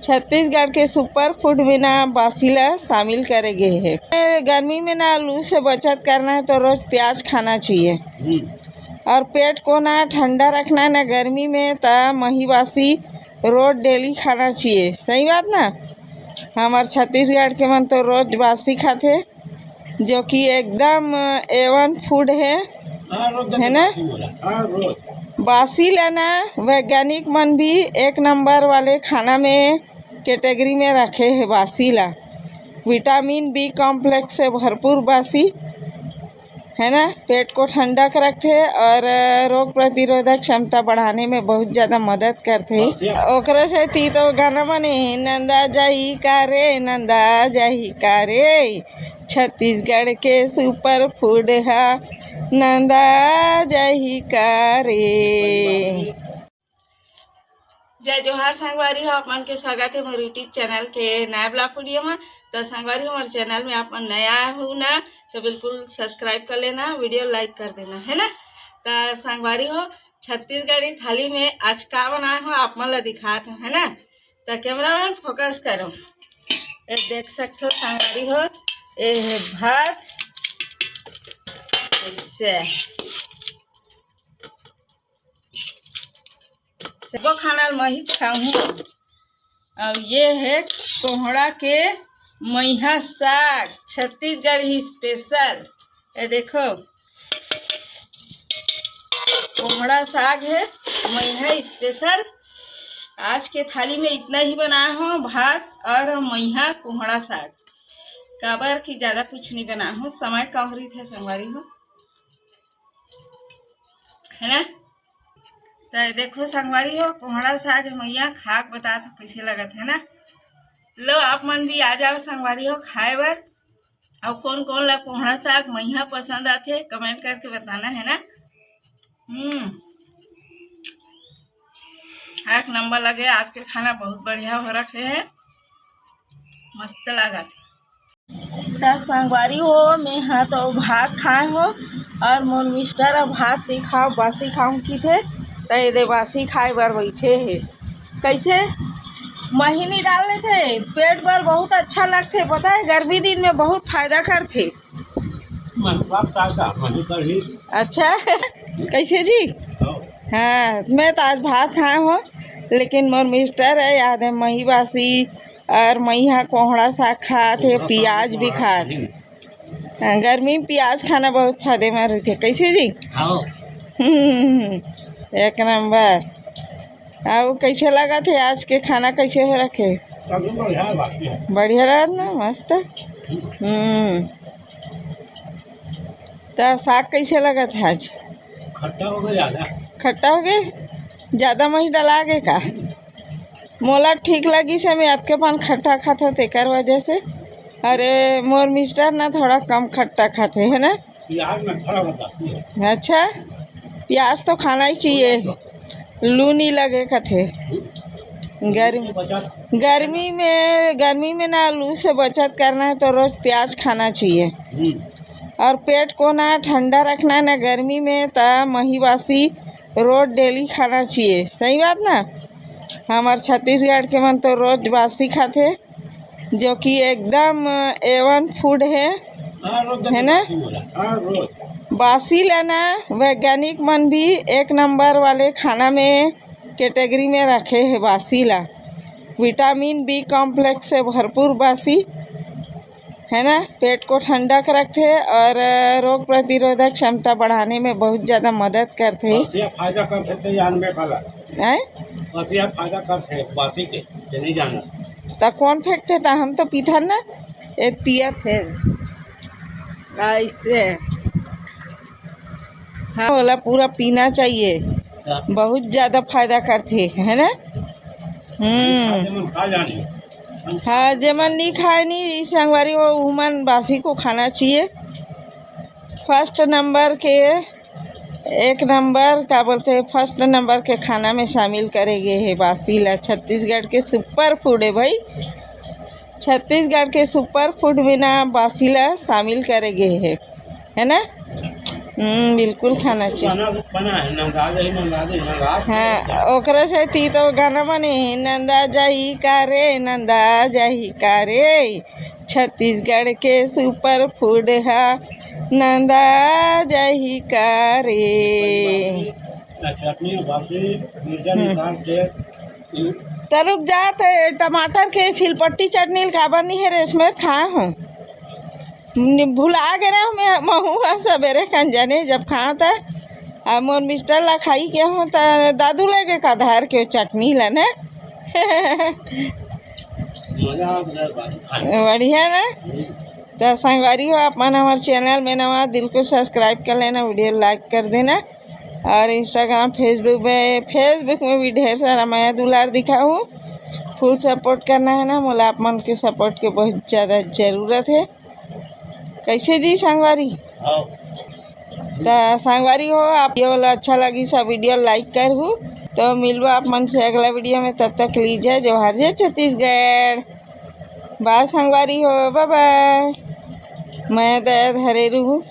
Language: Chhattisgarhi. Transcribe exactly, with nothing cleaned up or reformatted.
छत्तीसगढ़ के सुपर फूड में ना बासी ला शामिल करे गए है। गर्मी में ना लू से बचत करना है तो रोज प्याज खाना चाहिए। हम्म। और पेट को ना ठंडा रखना है ना गर्मी में, त मही बासी रोज डेली खाना चाहिए। सही बात ना? हमार छत्तीसगढ़ के मन तो रोज बासी खाथे, जो कि एकदम एवन फूड है, हाँ, रोज है ना? बासी बोला। हाँ, रोज। बासी ला ना वैज्ञानिक मन भी एक नंबर वाले खाना में कैटेगरी में रखे है बासी ला। विटामिन बी कॉम्प्लेक्स से भरपूर बासी, है ना, पेट को ठंडक रखथे और रोग प्रतिरोधक क्षमता बढ़ाने में बहुत ज़्यादा मदद करथे। ओकरे सेती तो गाना बने, नंदा जाही का रे, नंदा जाही का रे, छत्तीसगढ़ के सुपर फूड हा नंदा जाही का रे। जय जोहार संगवारी हो, आप मन के स्वागत है मोर YouTube चैनल के नया ब्लॉग वीडियो में। तो संगवारी हो, हमारे चैनल में आप मन नया हो ना, तो बिल्कुल सब्सक्राइब कर लेना, वीडियो लाइक कर देना, है ना। तो संगवारी हो, छत्तीसगढ़ी थाली में आज का बनाए हो, आप मन ला दिखात हो, है ना। तो कैमरामैन फोकस करो, ये देख सकते हो संगवारी हो, ये है भात, इससे सबो खाना ल महीच खाहूँ। अब ये है कोहड़ा के मैहा साग, छत्तीसगढ़ी स्पेशल। ये देखो, कोहड़ा साग है, मैहा स्पेशल। आज के थाली में इतना ही बनाया हूँ, भात और मैहा कोहड़ा साग, काबर कि ज़्यादा कुछ नहीं बनाया हूँ, समय कम रहिथे संगवारी हो, है ना। तो देखो संगवारी हो, कोहड़ा साग मैया खा के बता तो कैसे लगत है ना। लो, आप मन भी आ जाओ संगवारी हो खाए बर। और कौन कौन ला कोहड़ा साग मैया पसंद आथे, कमेंट करके बताना, है ना। हम्म, एक नंबर लगे। आज के खाना बहुत बढ़िया हो रखे है, मस्त लागत। त संगवारी हो, मैं हा तो भात खाए हो और मोर मिस्टर ह भात नहीं खाओ, बासी खाऊं किथे, त ये दे बासी खाए बर बैठे हे। कैसे महीनी डाल लेथे, पेट बर बहुत अच्छा लगथे, पता है, गर्मी दिन में बहुत फायदा करथे। मन बाप ताजा, मही कढ़ी। अच्छा, कैसे जी? हाँ। हाँ, मैं तो आज भात खाए हो, लेकिन मोर मिस्टर है, याद है, मही बासी और मही हा कोहड़ा साग खात हे, कोहड़ा साग, पियाज भी कोहड़ा खात। हाँ, गर्मी में पियाज खाना बहुत फायदेमंद रहिथे। कैसे जी? हाँ। हम्म, एक नंबर। अब कैसे लगत हे आज के खाना, कैसे हो रखे? अभी बढ़िया बात है। बढ़िया लगत ना, मस्त। हम्म। त साग कैसे लगत हे आज? खट्टा हो गए ज्यादा। खट्टा हो गए? ज्यादा मही डला गे का? मोला ठीक लगिस हे, मैं अतके पन खट्टा खाथों तेकर वजह से। अरे, मोर मिस्टर ना थोड़ा कम खट्टा खाथे, है ना? प्याज में खराब हो जाती है। अच्छा, प्याज तो खाना ही चाहिए, लू नहीं लगे कथे। गर्म, गर्मी में, गर्मी में ना लू से बचत करना है तो रोज प्याज खाना चाहिए। हम्म। और पेट को ना ठंडा रखना है ना गर्मी में, त मही बासी रोज डेली खाना चाहिए। सही बात ना? हमार छत्तीसगढ़ के मन तो रोज बासी खाथे, जो कि एकदम एवन फूड है, हाँ, रोज है ना? बासी बोला। हाँ, रोज। बासी ला ना वैज्ञानिक मन भी एक नंबर वाले खाना में कैटेगरी में रखे है बासी ला। विटामिन बी कॉम्प्लेक्स से भरपूर बासी, है ना, पेट को ठंडक रखथे और रोग प्रतिरोधक क्षमता बढ़ाने में बहुत ज़्यादा मदद करथे। बसिया फायदा करथे ते जानबे काला। हैं? बसिया फायदा करथे, बासी के, ते नहीं जाना। त कौन फेंकथे? त हम तो पीथन ना, ये पियत हे। ऐसे। हाँ, ओला पूरा पीना चाहिए, हाँ। बहुत ज़्यादा फायदा करथे, है ना? हम्म। खाते मन खा जाने। हाँ, जेमन नहीं खाए नहीं, इस संगवारी, वो उमन बासी को खाना चाहिए। फर्स्ट नंबर के, एक नंबर, का बोलते हैं, फर्स्ट नंबर के खाना में शामिल करे गए है बासी ला। छत्तीसगढ़ के सुपर फूड है भाई, छत्तीसगढ़ के सुपर फूड में ना बासी ला शामिल करे गए है, है ना? हम्म, बिल्कुल खाना चाहिए। गाना बना है, नंदा जाही, नंदा जाही, नंदा। हाँ, ओकरे से ती तो गाना बने, नंदा जाही का रे, नंदा जाही का रे, छत्तीसगढ़ के सुपर फूड हा, नंदा जाही का रे। चटनी, बाबरी, मिर्चा हम्म। निकाल के। त रुक जात हे, टमाटर के सिलपट्टी चटनी ल काबर नहीं है रे, इसमें खाए हूँ। नि-, भुला गे ना, मैं, महू ह सबेरे कन जने जब खात ह, आ मोर मिस्टर ला खाई के हूँ, त दादू लगे का धार के चटनी ला ने। मजा आ गया बाबू खाने। बढ़िया ना? हम्म। त संगवारी हो, आप मन हमारे चैनल में नवा, दिल को सब्सक्राइब कर लेना, वीडियो लाइक कर देना, और इंस्टाग्राम, फेसबुक में, फेसबुक में भी ढेर सारा मया दुलार दिखाहूँ। फुल सपोर्ट करना है ना, मोला आप मन के सपोर्ट के बहुत ज़्यादा ज़रूरत है। कैसे जी संगवारी? हाँ। त संगवारी हो, आप ये वाला अच्छा लगी सब वीडियो लाइक करहू। तो मिलबो आप मन से अगला वीडियो में, तब तक ली जय जोहार, जय छत्तीसगढ़। बाय संगवारी हो, बाय बाय। मैं दया धरे रहू।